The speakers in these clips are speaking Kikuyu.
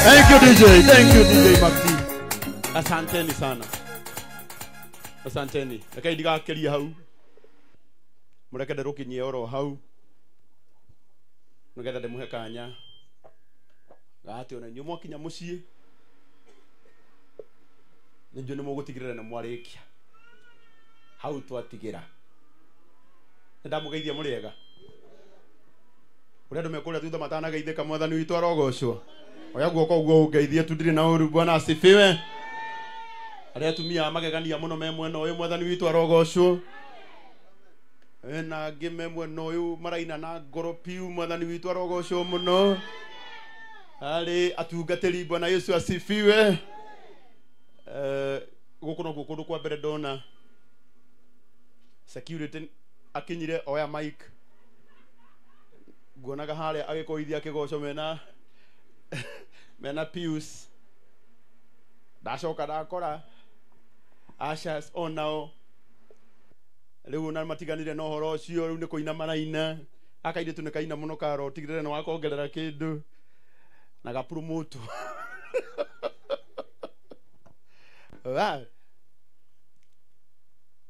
Thank you DJ, thank you DJ Maxi. Asanteni sana. Asanteni. Reke ndigakeria hau. Mureke nderukinyie oro hau. Nigetha ndimuhe kanya. Gati ona inyuĩ mwakinya muciĩ. Nĩnjũĩ nĩ mũgũtigĩrĩra nĩ mwarĩkia. Hau twatigira. Nĩndamũgeithia mũrĩega. Ũrĩa andũ mekũrĩa thutha matanageithĩka mwathani witũ arogocwo. Oya guoko ũguo ũngeithie tu ndirĩ na ũru. Bwana asifiwe. Arĩa atumia magegania mũno me mwena ũyũ mwathani witũ arogocwo. Na angĩ me mwena ũyũ maraina na ngoro piu mwathani witũ arogocwo mũno. Arĩ atungatĩri Bwana Yesu asifiwe. Gũkũ nokuo kũndũ kwa mbere ndona security akinyire oya mic nguonaga harĩa agĩkoithia kĩgoco mena Pius. Ndacoka ndakora ushers onao rĩu ona matiganire na ũhoro ũcio rĩu nĩ kũina maraina. Akairĩtu nĩ kaina mũno karo tigĩrĩra nĩ wakongerera kĩndũ na gapromote.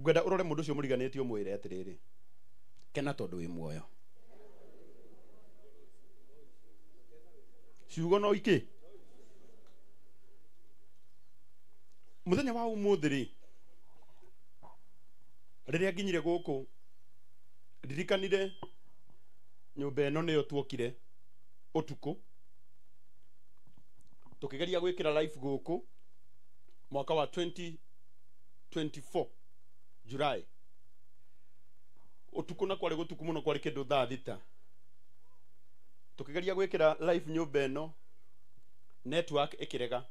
Ngwenda ũrore mũndũ ũcio mũriganĩtie ũmwĩre atĩrĩrĩ, kena tondũ wĩ muoyo. Ciugo no ikĩ mũthenya wa ũmũthĩ rĩ, rĩrĩa nginyire gũkũ ndirikanire nyũmba ĩno nĩyo tuokire ũtukũ tũkĩgeria gwĩkĩra live gũkũ mwaka wa 2024 July. Ũtukũ na kwarĩ gũtukũ mũno, kwarĩ kĩndũ thaa thita. Tũkĩgeria gwĩkĩra live nyũmba ĩno, network ĩkĩrega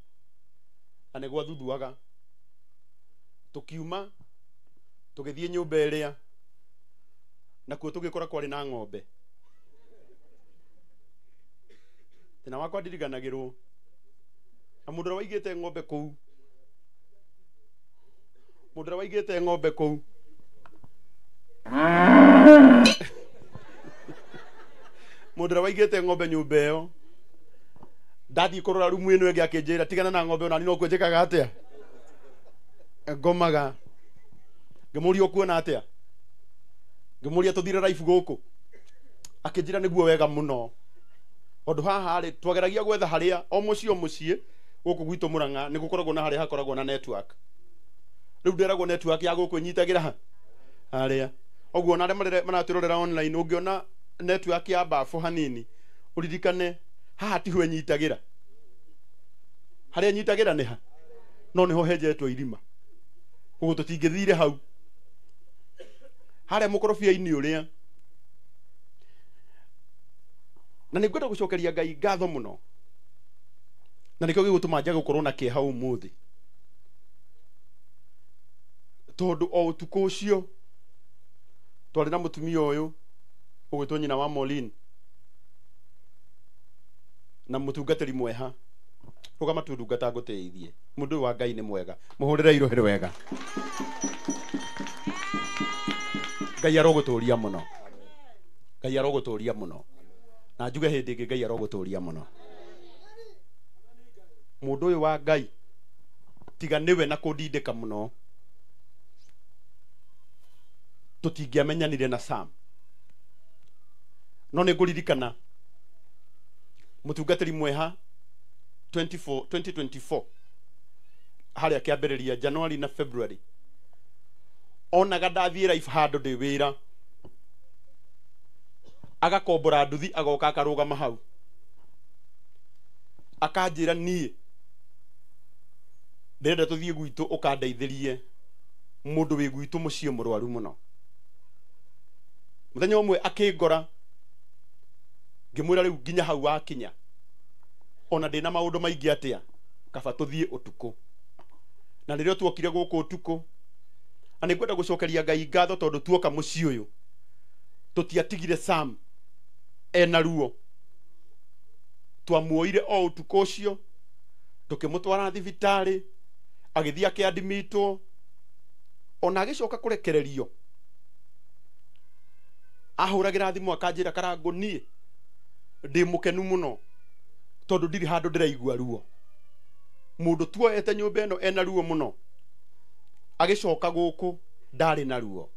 na nĩ gwathuthuaga. Tũkiuma tũgĩthiĩ nyũmba ĩrĩa nakuo tũgĩkora kwarĩ na ng'ombe. Thĩna wakwa ndiriganagĩrwo na mũndũ ũrĩa waigĩte ng'ombe kũu, mũndũ ũrĩa waigĩte ng'ombe kũu mũndũ ũrĩa waigĩte ng'ombe nyũmba ĩyo ndathiĩ kũrora rumu ĩno ĩngĩ akĩnjĩra tigana na ng'ombe ona niĩ no kuo njĩkaga atĩa ngomaga. Ngĩmũria ũkuona atĩa, ngĩmũria tũthire live gũkũ, akĩnjĩra nĩguo wega mũno tondũ haha rĩ twageragia gwetha harĩa o mũciĩ o mũciĩ gũkũ gwitũ Murang'a nĩ gũkoragwo na harĩa hakoragwo na network. Rĩu nderagwo network ya gũkũ ĩnyitagĩra ha harĩa ũguo, na arĩa maratwĩrorera online ũngĩona network ya bafu hanini ũririkane haha tiho ĩnyitagĩra, harĩa ĩnyitagĩra nĩ ha no nĩho henjetwo irima, koguo tũtingĩthire hau harĩa mũkorobia-inĩ ũrĩa. Na nĩ ngwenda gũcokeria Ngai ngatho mũno, na nĩkĩo gĩgũtũma njage gũkorwo na kĩeha ũmũthĩ, tondũ o ũtukũ ũcio twarĩ na mũtumia ũyũ ũgwĩtwo nyina wa Maureen na mũtungatĩri mweha. Rũgama tu ndungata ngũteithie, mũndũ ũyũ wa Ngai nĩ mwega, mũhũrĩre irohĩ wega. Ngai arogũtũria mũno, Ngai arogũtũria mũno, na njuge hĩndĩ ĩngĩ Ngai arogũtũria mũno. Mũndũ ũyũ wa Ngai tiga nĩwe na kũndindĩka mũno tũtingĩamenyanire na Sam. No nĩ ngũririkana mũtungatĩri mweha 2024 harĩa kĩambĩrĩria January na February, onaga ndathiĩ live handũ ndĩ wĩra, agakombora nduthi agoka akarũgama hau akanjĩra niĩ ndĩrenda tũthiĩ gwitũ ũkandeithĩrie mũndũ wĩ gwitũ mũciĩ mũrwaru mũno. Mũthenya ũmwe akĩngora ngĩmwĩra rĩu nginya hau wakinya ona ndĩna maũndũ maingĩ atĩa, kaba tũthiĩ ũtukũ. Na rĩrĩa tuokire gũkũ ũtukũ, na nĩ ngwenda gũcokeria Ngai ngatho tondũ tuoka mũciĩ ũyũ tũtiatigire Sam ena ruo, twamuoire o ũtukũ ũcio tũkĩmũtwara thibitarĩ agĩthiĩ akĩadimitwo, ona agĩcoka kũrekererio Ahũragĩra thimũ akanjĩra Karangũ niĩ ndĩ mũkenu mũno tondũ ndirĩ handũ ndĩraigua ruo. Mũndũ tuoete nyũmba ĩno ena ruo mũno, agĩcoka gũkũ ndarĩ na ruo.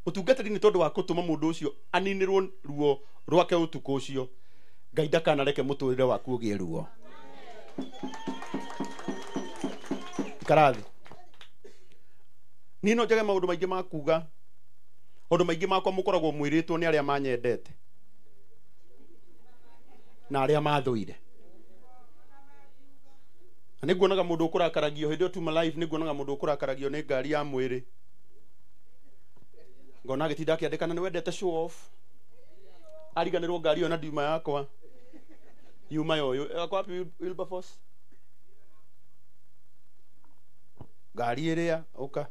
Ũtungatĩri nĩ tondũ wa gũtũma mũndũ ũcio aninĩrwo ruo rwake ũtukũ ũcio. Ngai ndakanareke mũtũrĩre waku ũgĩe ruo. Ikara thĩ. Niĩ no njage maũndũ maingĩ ma kuga, maũndũ maingĩ makwa mũkoragwo mwĩrĩtwo nĩ arĩa manyendete na arĩa mathũire. Na nĩnguonaga mũndũ ũkũrakaragio hĩndĩ ĩyo tuma live, nĩnguonaga mũndũ ũkũrakaragio nĩ ngari ya mwĩrĩ, ngona agĩtinda akĩandĩka na nĩwendete show off, ariganĩrwo ngari ĩyo na ndiuma yakwa yuma ya ũyũ. Ako wapi Wilberforce? Ngari ĩrĩa ũka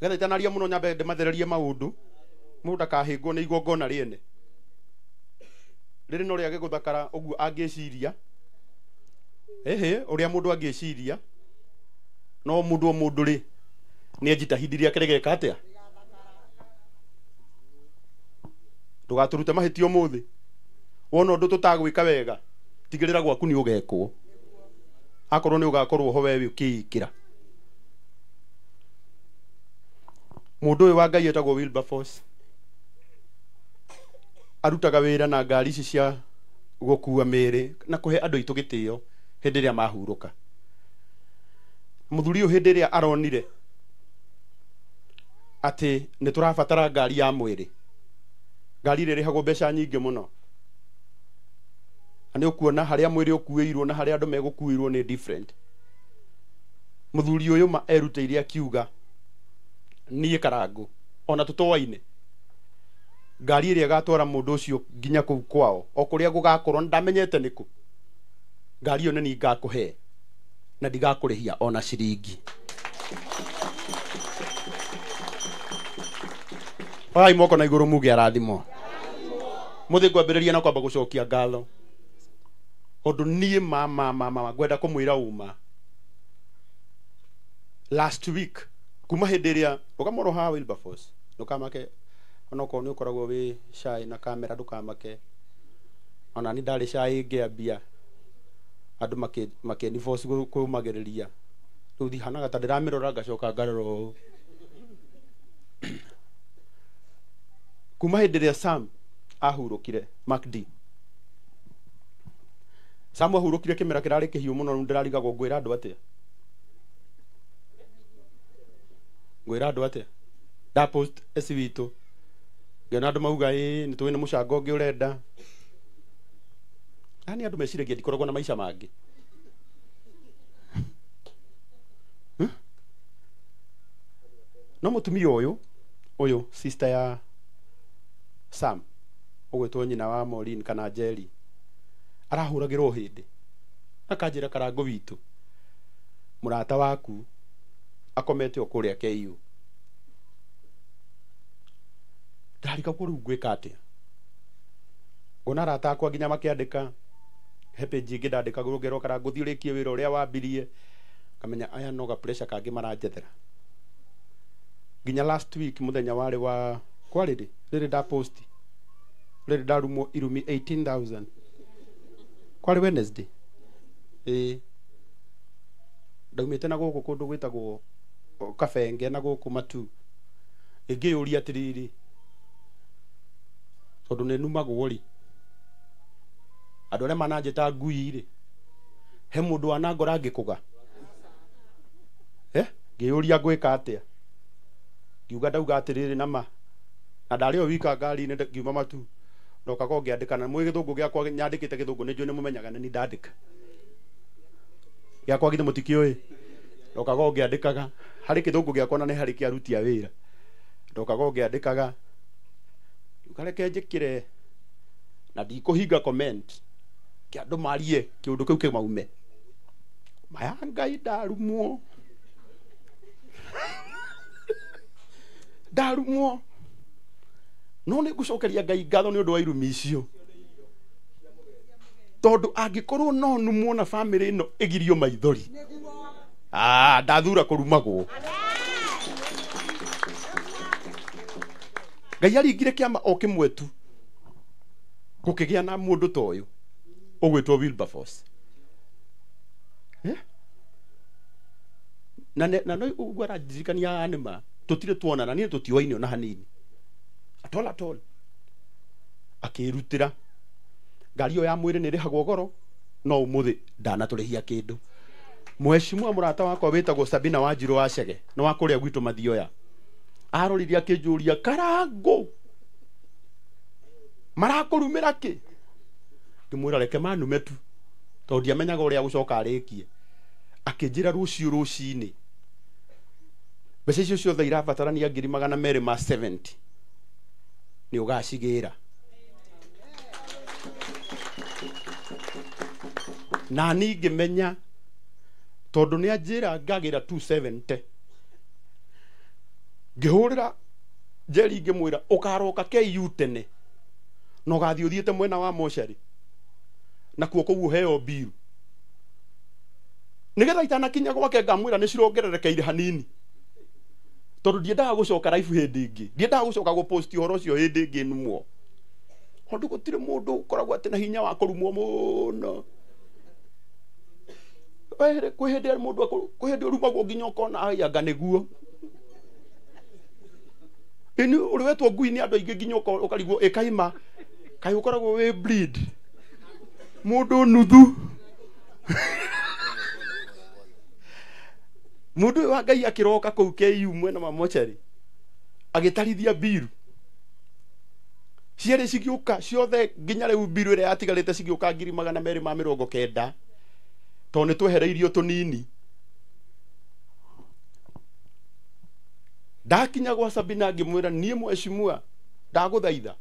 getha itanaria mũno nyambe ndĩmathererie maũndũ, mũndũ ndakahĩngwo nĩ igongona rĩene rĩrĩ no rĩage gũthakara ũguo angĩciria, ĩhĩ ũrĩa mũndũ angĩciria, no mũndũ o mũndũ rĩ nĩ ejitahidi rĩake rĩgeka atĩa. Ndũgatũrute mahĩtia ũmũthĩ, wona ũndũ tũtagwĩka wega tigĩrĩra gwaku nĩ ũgekwo, akorwo nĩ ũgakorwo ho we ũkĩikĩra. Mũndũ ũyũ wa Ngai etagwo Wilberforce, arutaga wĩra na ngari ici cia gũkua mĩĩrĩ na kũhe andũ aitũ gĩtĩo hĩndĩ ĩrĩa mahurũka. Mũthuri ũyũ hĩndĩ ĩrĩa aronire atĩ nĩ tũrabatara ngari ya mwĩrĩ, ngari ĩrĩa ĩrĩhagwo mbeca nyingĩ mũno, na nĩ ũkuona harĩa mwĩrĩ ũkuĩirwo na harĩa andũ megũkuĩirwo nĩ different. Mũthuri ũyũ ma erutĩire akiuga niĩ Karangũ ona tũtoaine ngari ĩrĩa ĩgatwara mũndũ ũcio nginya kũu kwao o kũrĩa gũgakorwo ndamenyete nĩkũ, ngari ĩyo nĩ niĩ ngakũhe na ndigakũrĩhia ona ciringi. Oyai moko na igũrũ muge arathimwo. Mũthĩ ngwambĩrĩria na kwamba gũcokia ngatho tondũ niĩ ma ngwenda kũmwĩra ũma. Last week kuma hĩndĩ ĩrĩa ũkamũrwo haha Wilberforce, ndũkamake onokorwo nĩ ũkoragwo wĩ shy na kamera, ndũkamake. Ona ni ndarĩ shy ngĩambia andũ makĩniforce kũmagĩrĩria, rĩu thihanaga ta ndĩramĩrora ngacoka ngarora ũũ. Kuma hĩndĩ ĩrĩa Sam ahurũkire, Mark D, Sam ahurũkire kĩmera kĩrarĩ kĩhiũ mũno, rĩu ndĩrarigagwo ngwĩra andũ atĩa, ngwĩra andũ atĩa. Nda post eci witũ ngĩona andũ mauga ĩĩ nĩ tũĩ nĩ mũcango ũngĩ ũrenda. Yaani andũ meciragia ndikoragwo na maica mangĩ. No mũtumia ũyũ sister ya Sam ũgwĩtwo nyina wa Maureen kana Jerry, arahũragĩrwo hĩndĩ akanjĩra Karangũ witũ mũrata waku akomete o kũrĩa KU. Ndarigagwo rĩu ngwĩka atĩa. Ngona arata akwa nginya makĩandĩka he page ĩngĩ ndandĩkagwo ngerwo Karangũ thiĩ ũrĩkie wĩra ũrĩa wambirie, ngamenya aya no ga pressure kangĩ maranjethera. Nginya last week mũthenya warĩ wa kwarĩ rĩ rĩrĩ nda post rĩrĩ ndarumwo irumi 18,000 kwarĩ Wednesday, ĩĩ ndaumĩte na gũkũ kũndũ gwĩtagwo Kabenge na gũkũ Matu, ĩngĩyũria atĩrĩrĩ tondũ nĩ numagwo rĩ, andũ arĩa mananjĩta ngui rĩ, he mũndũ wanangora ngĩkũga? Ngĩyũria ngwĩka atĩa, ngiuga ndauga atĩrĩrĩ nama, na ndarĩ o wika ngari-inĩ ngiuma Matu ndokaga ngĩandĩka, na mwĩ gĩthũngũ gĩakwa nyandĩkĩte gĩthũngũ nĩ njũĩ nĩ mũmenyaga nĩ niĩ ndandĩka gĩakwa githĩ mũtikĩũĩ, ndokaga ngĩandĩkaga harĩ gĩthũngũ gĩakwa na nĩ harĩ kĩa aruti a wĩra, ndokaga ngĩandĩkaga ngiuga reke njĩkĩre na ndikũhinga comment kĩ andũ marie kĩũndũ kĩu kĩmaume. Maya Ngai ndarumwo, ndarumwo, no nĩ ngũcokeria Ngai ngatho nĩ ũndũ wa irumi icio, tondũ angĩkorwo no numwo na famĩlĩ ĩno ĩgirio maithori, ndathura kũrumagwo. Ngai aringire kĩama o kĩmwe tu gũkĩgĩa na mũndũ ta ũyũ ũgwĩtwo Wilberforce. Na no ũguo arandirikania nĩma tũtirĩ tuonana, niĩ tũtioaine ona hanini at all at all. Akĩrutĩra ngari ĩyo ya mwĩrĩ nĩ ĩrĩhagwo goro, no ũmũthĩ ndanatũrĩhia kĩndũ. Mheshimiwa mũrata wakwa wĩtagwo Sabina Wanjirũ wa Chege nĩ wa kũrĩa gwitũ Mathioya, aroririe akĩnjũria, Karangũ marakũrumĩra kĩ? Ngĩmwĩra reke manume tu, tondũ ndiamenyaga ũrĩa gũcoka arĩkie. Akĩnjĩra rũciũ rũcinĩ mbeca icio ciothe irabatarania 270,000 nĩ ũgacigĩra. Na niĩ ngĩmenya tondũ nĩ anjĩra ngagĩra 270. Ngĩhũrĩra Njeri ngĩmwĩra ũkaroka KU tene na ũgathiĩ ũthiĩte mwena wa mocarĩ nakuo kũu ũheo mbiru, nĩgetha itanakinya gwake ngamwĩra nĩ cirongererekeire hanini, tondũ ndiendaga gũcoka live hĩndĩ ĩngĩ, ndiendaga gũcoka gũpost ũhoro ũcio hĩndĩ ĩngĩ numwo, tondũ gũtirĩ mũndũ ũkoragwo atĩ na hinya wa kũrumwo mũno. Kwĩ hĩndĩ mũndũ kwĩ hĩndĩ ũrumagwo nginya ũkona anga nĩguo. Ĩni ũrĩ wetwo ngui nĩ andũ aingĩ nginya ũkarigwo ĩkaima kaĩ ũkoragwo wĩ bleed mũndũ nuthu. Mũndũ ũyũ wa Ngai akĩroka kũu KU mwena wa mocarĩ agĩtarithia mbiru cierĩ cigĩũka ciothe nginya rĩu mbiru ĩrĩa yatigarĩte cigĩũka 290,000 tondũ nĩ twehereirio tũnini. Ndakinya gwa Sabina ngĩmwĩra niĩ mheshimiwa ndagũthaitha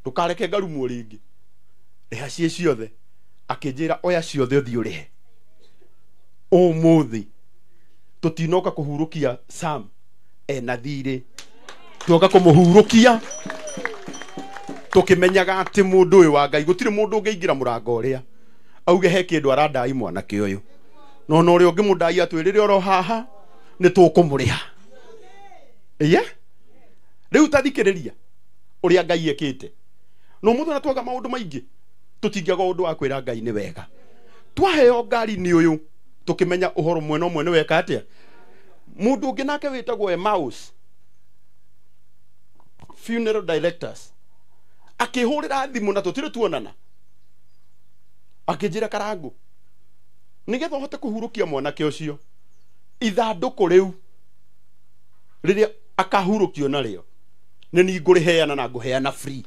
ndũkareke ngarumwo rĩngĩ, rĩha ciĩ ciothe. Akĩnjĩra oya ciothe ũthiĩ ũrĩhe ũmũthĩ, tũtinoka kũhurũkia Sam ena thirĩ, tuoka kũmũhurũkia tũkĩmenyaga atĩ mũndũ ũyũ wa Ngai gũtirĩ mũndũ ũngĩingĩra mũrango ũrĩa auge he kĩndũ arandai mwanake ũyũ, no na ũrĩa ũngĩmũndai atwĩrĩre oro haha nĩ tũkũmũrĩha. Ĩye rĩu ta thikĩrĩria ũrĩa Ngai ekĩte. No mũndũ na twaga maũndũ maingĩ tũtingĩaga ũndũ wa kwĩra Ngai nĩ wega. Twaheo ngari nĩ ũyũ tũkĩmenya ũhoro mwena ũmwe nĩ weka atĩa. Mũndũ ũngĩ nake wĩtagwo Emmaus Funeral Directors akĩhũrĩra thimũ na tũtirĩ tuonana, akĩnjĩra Karangũ nĩgetha ũhote kũhurũkia mwanake ũcio ithandũkũ rĩu rĩrĩa akahurũkio narĩo nĩ niĩ ngũrĩheana na ngũheana free.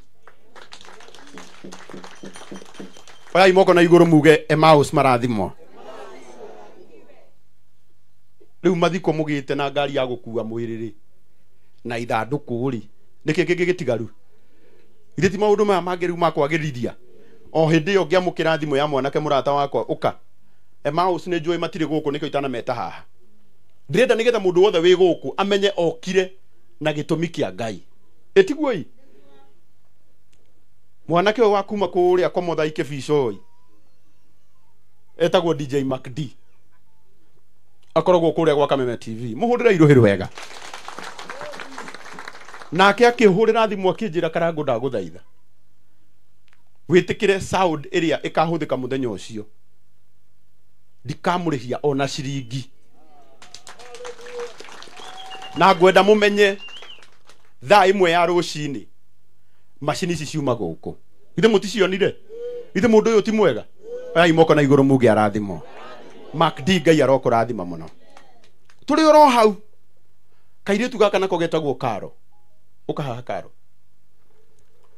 Oyai moko na igũrũ muge Emmaus marathimwo. Rĩu mathiko mũgĩte na ngari ya gũkua mwĩrĩ rĩ na ithandũkũ rĩ nĩkĩ kĩngĩ gĩtigaru? Ithe ti maũndũ maya mangĩ rĩu makwagĩrithia. O hĩndĩ ĩyo ngĩamũkĩra thimũ ya mwanake mũrata wakwa ũka Emmaus nĩ njũĩ matirĩ gũkũ nĩkĩo itanameta haha. Ndĩrenda nĩgetha mũndũ wothe wĩ gũkũ amenye okire na gĩtũmi kĩa Ngai. Ĩtiguo ĩ mwanake ũyũ wa kuma kũrĩa kwa Mũthai Kĩbicoi etagwo DJ MacD, akoragwo kũrĩa gwa Kameme TV. Mũhũrĩre irũhĩ rwega. Nake akĩhũrĩra thimũ akĩnjĩra Karangũ ndagũthaitha wĩtĩkĩre sound ĩrĩa ĩkahũthĩka mũthenya ũcio, ndikamũrĩhia ona ciringi. Na ngwenda mũmenye thaa 1 ya rũcinĩ macini ici ciuma gũkũ. Ithe mũticionire? Ithe mũndũ ũyũ ti mwega? Oyai moko na igũrũ muge arathimwo. MacD Ngai arokũrathima mũno. Tũrĩ oro hau kairĩtu gaka nako getagwo Karo, ũka haha Karo,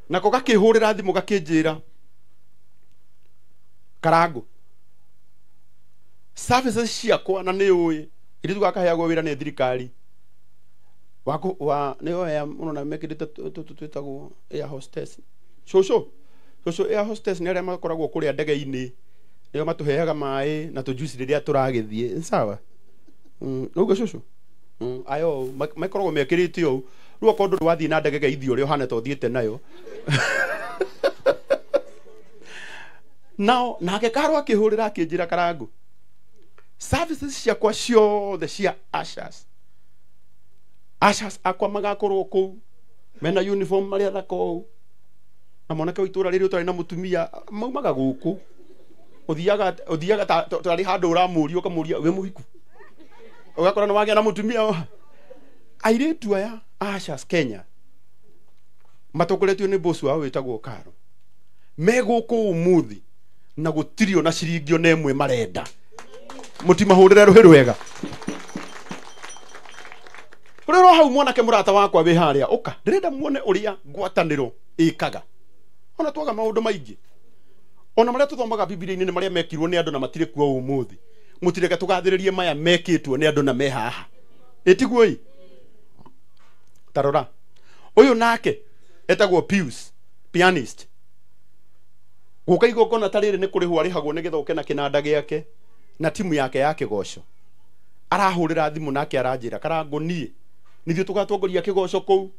nako gakĩhũrĩra thimũ gakĩnjĩra Karangũ services ciakwa na nĩ ũĩ kairĩtu gaka kaheagwo wĩra nĩ thirikari wako wa nĩo ya mũno na mekĩrĩte twĩtagwo air hostess. Cũcũ cũcũ air hostess nĩ arĩa makoragwo kũrĩa ndege-inĩ, nĩo matũheaga maĩ na tũjuice rĩrĩa tũragĩthiĩ. Sawa ũguo cũcũ ayo makoragwo mekĩrĩte ũũ. Rĩu okorwo ndũrĩ wathiĩ na ndege geithio ũrĩa ũhana ta ũthiĩte nayo. Nao nake Karo akĩhũrĩra akĩnjĩra Karangũ services ciakwa ciothe cia ushers, ushers akwa magakorwo kũu Mena uniform marĩa thaka ũũ. Na mwanake wa itũra rĩrĩ ũtarĩ na mũtumia maumaga gũkũ. Ũthiaga tarĩ handũ ũramũria ũkamũria wĩ mũhiku. Ũgakora nĩ wagĩa na mũtumia. Airĩtu aya Ushers Kenya matongoretio nĩ boss wao wĩtagwo Karo. Me gũkũ ũmũthĩ na gũtirĩ ona ciringi ona ĩmwe marenda. Mũtimahũrĩre rũhĩ rwega. Kũrĩ hau mwanake mũrata wakwa wĩ harĩa ũka ndĩrenda muone ũrĩa ngwatanĩro ĩkaga. Ona twaga maũndũ maingĩ. Ona marĩa tũthomaga Bibilia-inĩ nĩ marĩa mekirwo nĩ andũ na matirĩ kuo ũmũthĩ. Mũtireke tũgathĩrĩrie maya mekĩtwo nĩ andũ na me haha. Ĩtiguo ĩ? Tarora. Ũyũ nake etagwo Pius, pianist. Gũka igongona ta rĩrĩ nĩ kũrĩhwo arĩhagwo nĩgetha oke na kĩnanda gĩake na timu yake ya kĩgoco. Arahũrĩra thimũ nake aranjĩra Karangũ niĩ nithuĩ tũgatongoria kĩgoco kũu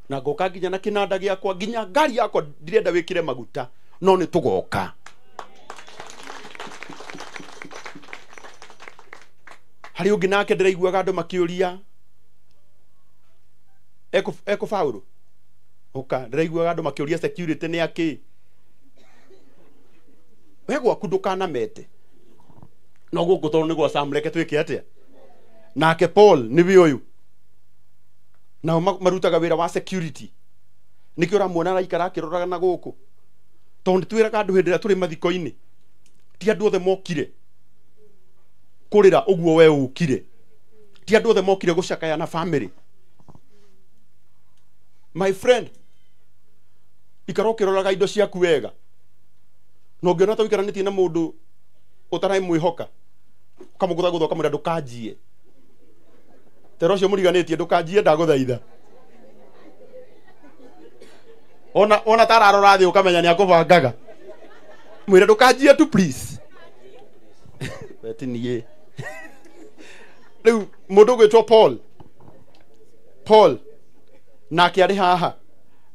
na ngoka nginya na kĩnanda gĩakwa nginya ngari yakwa ndirenda wĩkĩre maguta no nĩ tũgoka. Harĩ ũngĩ nake ndĩraiguaga andũ makĩũria eko Paũlũ ũka ndĩraiguaga andũ makĩũria security nĩ akĩ. We gwaku ndũkanamete no gũkũ tondũ nĩ gwa Sam reke twĩke atĩa. Nake Paul nĩwe ũyũ nao marutaga wĩra wa security nĩkĩo ũramuona araikara akĩroraga na gũkũ tondũ nĩtwĩraga andũ hĩndĩ ĩrĩa tũrĩ mathiko-inĩ ti andũ othe mokire kũrĩra ũguo we ũkire, ti andũ othe mokire gũcakaya na family. My friend, ikara ũkĩroraga indo ciaku wega na ũngĩona ta ũikaranĩtie na mũndũ ũtaramwĩhoka ũkamũgũthagũtha ũkamwĩra ndũkanjie tera ũcio mũriganĩtie ndũkanjie ndagũthaitha. Ona tararora thĩ ũkamenya nĩ akũbangaga mwĩre ndũkanjie tu please. Weti niĩ rĩu mũndũ ũgwĩtwo Paul nake arĩ haha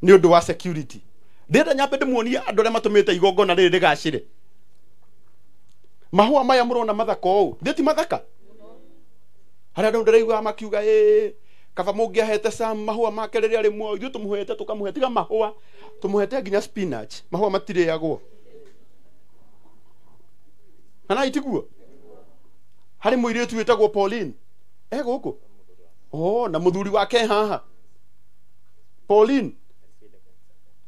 nĩ ũndũ wa security. Ndĩrenda nyambe ndĩmuonie andũ arĩa matũmĩte igongona rĩrĩ rĩgacĩre. Mahũa maya mũrona mathaka ũũ thĩ ti mathaka. Harĩa andũ ndĩraiguaga makiuga ĩ kaba mũngĩahete Sam mahũa make rĩrĩa arĩ muoyo, ithuĩ tũmũhete tũkamũhe tiga mahũa tũmũhete nginya spinach. Mahũa matirĩagwo kana itiguo. Harĩ mũirĩtu wĩtagwo Pauline e gũkũ oh, na mũthuri wake haha Pauline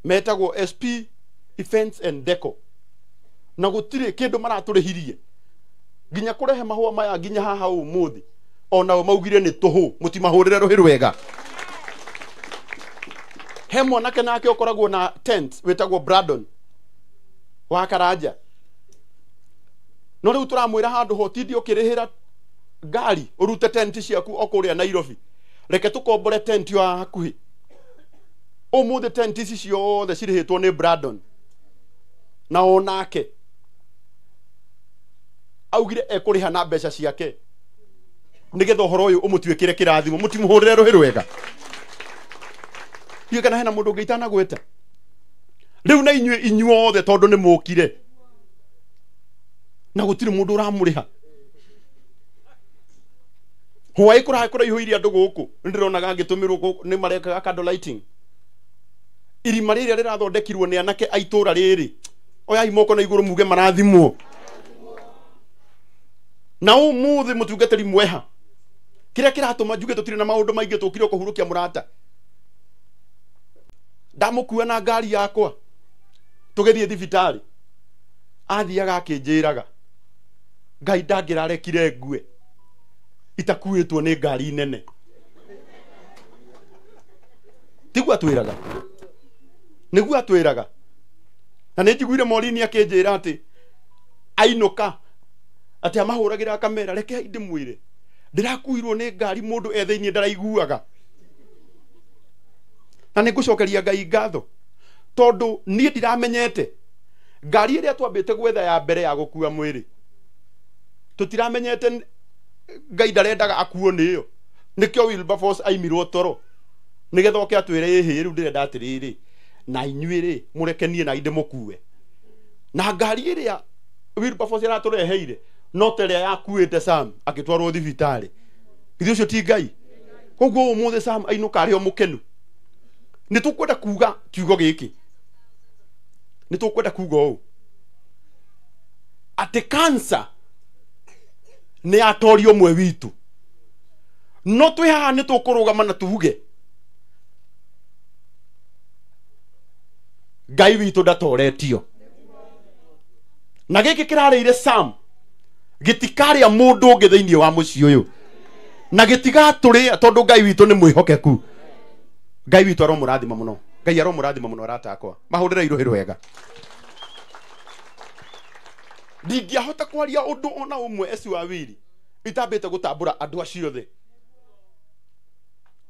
metagwo SP Events and Deco na gũtirĩ kĩndũ maratũrĩhirie nginya kũrehe mahũa maya nginya haha ũmũthĩ onao maugire nĩ tũhũ. Mũtimahũrĩre rũhĩ rwega. He mwanake nake ũkoragwo na tent wĩtagwo Brandon wa Karanja no rĩu tũramwĩra handũ ho tindi ũkĩrĩhĩra ngari ũrute tent ciaku o kũrĩa Nairobi, reke tũkombore tent yo hakuhĩ. Ũmũthĩ tent ici ciothe cirĩhĩtwo nĩ Brandon na onake augire ekũrĩha na mbeca ciake nĩgetha ũhoro ũyũ ũmũtuĩkĩre kĩrathimo. Mũtimũhũrĩre rũhĩ rwega. Ndiũĩ kana hena mũndũ ũngĩ itanagweta. Rĩu na inyuĩ inyuothe tondũ nĩ mũkire na gũtirĩ mũndũ ũramũrĩha. Hwaĩ kũraihũirie andũ gũkũ nĩndĩronaga ngĩtũmĩrwo gũkũ nĩ marekaga candle lighting. Irima rĩrĩa rĩrathondekirwo nĩ anake a itũra rĩrĩ oyai moko na igũrũ muge marathimwo. Na ũmũthĩ mũtungatĩri mweha kĩrĩa kĩratũma njuge tũtirĩ na maũndũ maingĩ tũkire kũhurũkia mũrata. Ndamũkua na ngari yakwa tũgĩthiĩ thibitarĩ athiaga akĩnjĩraga Ngai ndangĩrarekire ngue itakuĩtwo nĩ ngari nene. Tiguo atwĩraga, nĩguo atwĩraga. Na nĩ njiguire Morini akĩnjĩra atĩ ainũka atĩ amahũragĩra kamera reke ndĩmwĩre ndĩrakuirwo nĩ ngari mũndũ e thĩinĩ ndaraiguaga. Na nĩ ngũcokeria Ngai ngatho tondũ niĩ ndiramenyete ngari ĩrĩa twambĩte gwetha ya mbere ya gũkua mwĩrĩ tũtiramenyete Ngai ndarendaga akuo nĩyo. Nĩkĩo Wilberforce aimirwo toro nĩgetha oke atwĩre ĩhĩ rĩu ndĩrenda atĩrĩrĩ na inyuĩ rĩ mũrekenie na ndĩmũkue. Na ngari ĩrĩa Wilberforce ĩratũreheire no ta ĩrĩa yakuĩte Sam akĩtwarwo thibitarĩ. Ithuĩ ũcio ti Ngai. Koguo ũmũthĩ Sam ainũka arĩ o mũkenu. Nĩ tũkwenda kuga kiugo gĩkĩ, nĩ tũkwenda kuga ũũ atĩ cancer nĩ yatoria ũmwe witũ, no twĩ haha nĩ tũkũrũgama na tuge Ngai witũ ndatoretio. Na gĩkĩ kĩrarĩire Sam gĩtikarĩa mũndũ ũngĩ thĩinĩ wa mũciĩ ũyũ, na gĩtigatũrĩa tondũ Ngai witũ nĩ mwĩhokeku. Ngai witũ aromũrathima mũno, Ngai aromũrathima mũno arata akwa, mahũrĩre irũhĩ rwega. Ndingĩahota kwaria ũndũ ona ũmwe eci wa wiri itambĩte gũtambũra andũ acio othe,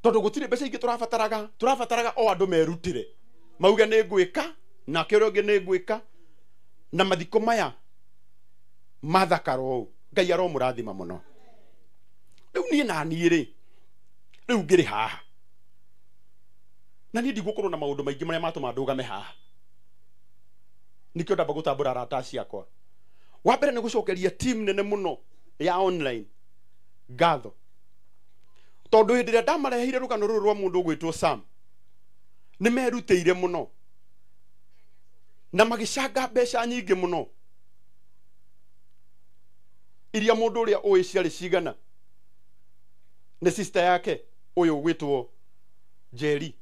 tondũ gũtirĩ mbeca ingĩ tũrabataraga. Tũrabataraga o andũ merutĩre mauge nĩ ngwĩka, nake ũrĩa ũngĩ nĩ ngwĩka, na mathiko maya mathakara ũũ. Ngai aromũrathima mũno. Rĩu niĩ na niĩ rĩ, rĩu ngĩrĩ haha na niĩ ndigũkorwo na maũndũ maingĩ marĩa matũma ndũgame haha, nikĩo ndamba gũtambũra arata ciakwa. Wa mbere nĩ gũcokeria team nene mũno ya online ngatho, tondũ hĩndĩ ĩrĩa ndamareheire rũgano rũrũ rwa mũndũ ũgwĩtwo Sam, nĩ merutĩire mũno na magĩcanga mbeca nyingĩ mũno iria mũndũ ũrĩa ũĩ ciarĩ cigana nĩ sister yake ũyũ ũgwĩtwo Njeri,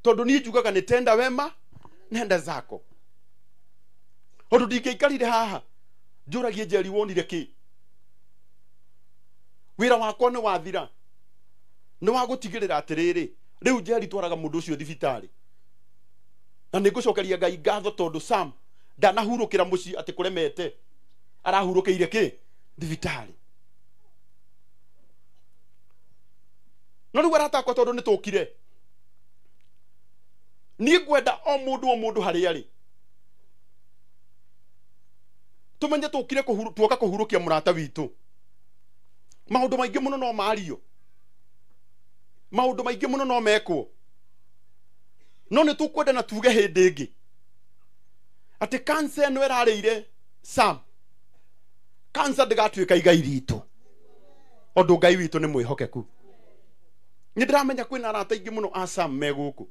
tondũ niĩ njugaga nĩ tenda wema nenda zako. Tondũ ndingĩikarire haha njũragie Njeri wonire kĩ, wĩra wakwa nĩ wathira, nĩ wa gũtigĩrĩra atĩrĩrĩ, rĩu Njeri twaraga mũndũ ũcio thibitarĩ. Na nĩ ngũcokeria Ngai ngatho tondũ Sam ndanahurũkĩra mũciĩ atĩ kũremete, arahurũkĩire kĩ thibitarĩ. No rĩu arata akwa, tondũ nĩ tũkire, niĩ ngwenda o mũndũ o mũndũ harĩa arĩ tũmenye tũkire tuoka kũhurũkia mũrata witũ. Maũndũ maingĩ mũno no mario, maũndũ maingĩ mũno no mekwo, no nĩ tũkwenda na tuge hĩndĩ ĩngĩ atĩ cancer ĩno ĩrarĩire Sam, cancer ndĩgatuĩka igai ritũ, tondũ Ngai witũ nĩ mwĩhokeku. Nĩ ndĩramenya kwĩna arata aingĩ mũno a Sam me gũkũ.